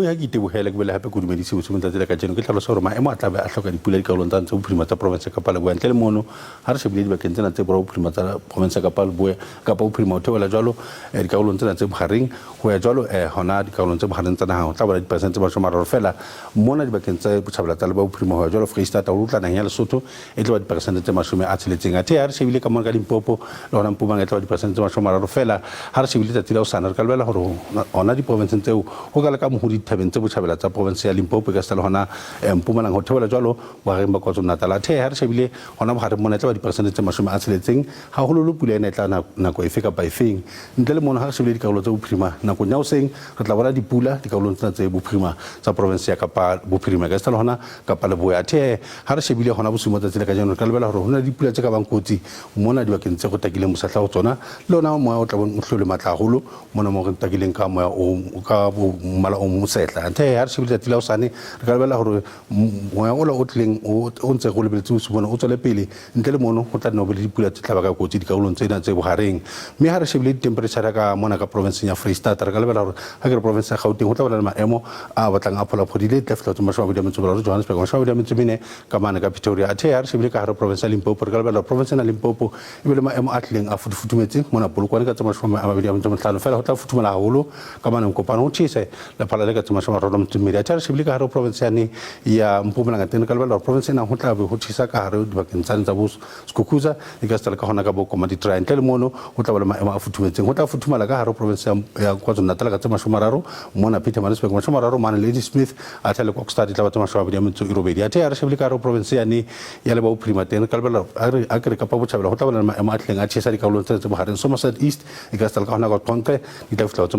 Moi ha ke itebohele ke bele hape ke o dumedise bosiung tsatsi la kajeno ke tlhalosa hore maemo a tla be a hloka dipula dikarolong tsa tse bophirima tsa province ya Kapa Leboya. Ntle le mono ha re shebile dibakeng tsena tse borwa bophirima tsa province ya Kapa Leboya kapa bophirima ho theohela jwalo dikarolong tsena tse bohareng ho ya jwalo hona dikarolong tse bohareng tsa naha ho tla bona diperesente tse 30 feela mona dibakeng tse botjhabela tsa Leboya bophirima ho ya jwalo Freistata ho tla naheng ya Lesotho e tlo ba diperesente tse 60. Athe ha re shebile ka mona ka Limpopo le hona Mpumalanga e tlo ba diperesente tse 30 feela. Ha re shebile tsatsi la hosane re ka lebella hore hona diporofenseng tseo ho ka le ka mohodi dithabeng tse botjhabela tsa provinse ya Limpopo e ka sita le hona Mpumalanga ho theohela jwalo bohareng ba KwaZulu-Natal. Athe ha re shebile hona bohareng mona e tla ba diperesente tse 60, haholoholo pula ena e tla na nako efe kapa efeng. Ntle le mono ha re shebile dikarolo tse bophirima nakong ya hoseng re tla bona dipula dikarolong tsena tse bophirima tsa provinse ya Kapa Bophirima e ka sita le hona Kapa Leboya. Athe ha re shebile hona bosiung ba tsatsi la kajeno re ka lebella hore ho na le dipula tse ka bang kotsi mona dibakeng tse go takileng bosehla ho tsona, le ona moya o tlabeng o hlole matla haholo mona mo re takileng ka moya o ka mmala o mosehla. Athe ha re shebile tsatsi la hosane re ka lebella hore moya ola o tlileng o ntse go lebeletse bosiu bona o tswele pele. Ntle le mono ho tla nna ho be le dipula tse tla baka kotsi dikarolong tsena tse bohareng. Mme ha re shebile ditemperature ka mona ka provinseng ya Freistata re ka lebella hore ha ke re province ya Gauteng ho tla ba le maemo a batlang a pholaphodile e tla fihla ho tse 23 Johannesburg 24 ka mane ka Pretoria. Athe ha re shebile ka hare province ya Limpopo re ka lebella hore province ena Limpopo e be le maemo a tlileng a futufutumetse mona Polokwane ka tse 25 feela ho tla futhumala haholo ka mane Mokopane ho tjhese Lephalale ka tse 32. Athe ha re shebile ka hare ho province yane ya Mpumalanga teng re ka lebella hore province ena ho tla be ho tjhesa ka hare dibakeng tsane tsa bo Skukuza e ka sita le ka hona ka bo Komatitrae. Ntle le mono ho tla ba le maemo a futhumetseng. Ho tla futhumala ka hare ho province ya KwaZulu-Natal ka tse 30 mona Pietermaritzburg 30 mane Ladysmith athe le Kokstad e tla ba tse 28. Athe ha re shebile ka hare ho province yane ya Leboa Bophirima teng re ka lebella a ke re Kapa Botjhabela ho tla ba le maemo a tlileng a tjhesa dikarolong tsena tse bohareng Somerset East e ka sita le ka hona ka Qonqe di tla fihla ho tse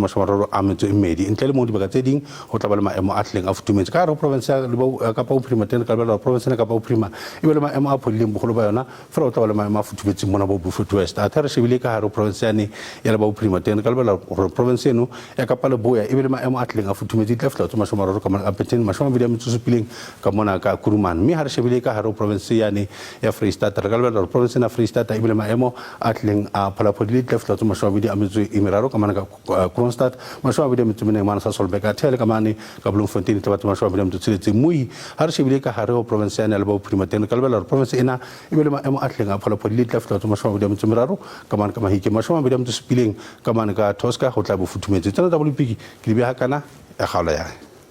32. Ntle le moo dibaka tse ding ho tla ba le maemo a tlileng a futhumetse. Ka hare ho province ya Kapa Bophirima teng re ka lebella hore province ena Kapa Bophirima e be le maemo a phodileng boholo ba yona feela ho tla ba le maemo a futhumetseng mona bo Beaufort West. Athe re shebile ka hare ho province yane ya Leboa Bophirima teng re ka lebella hore province eno ya Kapa Leboya e be le maemo a tlileng a futhumetse di tla fihla ho tse 30 ka mona Upperton, 27 ka mona ka Kuruman. Mme ha re shebile ka hare ho province yane ya Freistata re ka lebella hore province ena ya Freistata e be le maemo a tlileng a pholaphodile di tla fihla ho tse 23 ka mane ka Kroonstad, 24 mane Sasolburg, athe le ka mane ka Bloemfontein e tla ba tse 26. Moi ha re shebile ka hare ho province yane ya Leboa Bophirima teng re ka lebella hore province ena e be le maemo a tlileng a pholaphodile di tla fihla ho tse 23 ka mane ka Mahikeng, 27 ka mane ka Tosca ho tla bo futhumetse. Tsena tsa bolopiki ke di beha kana ya kgaolo ya.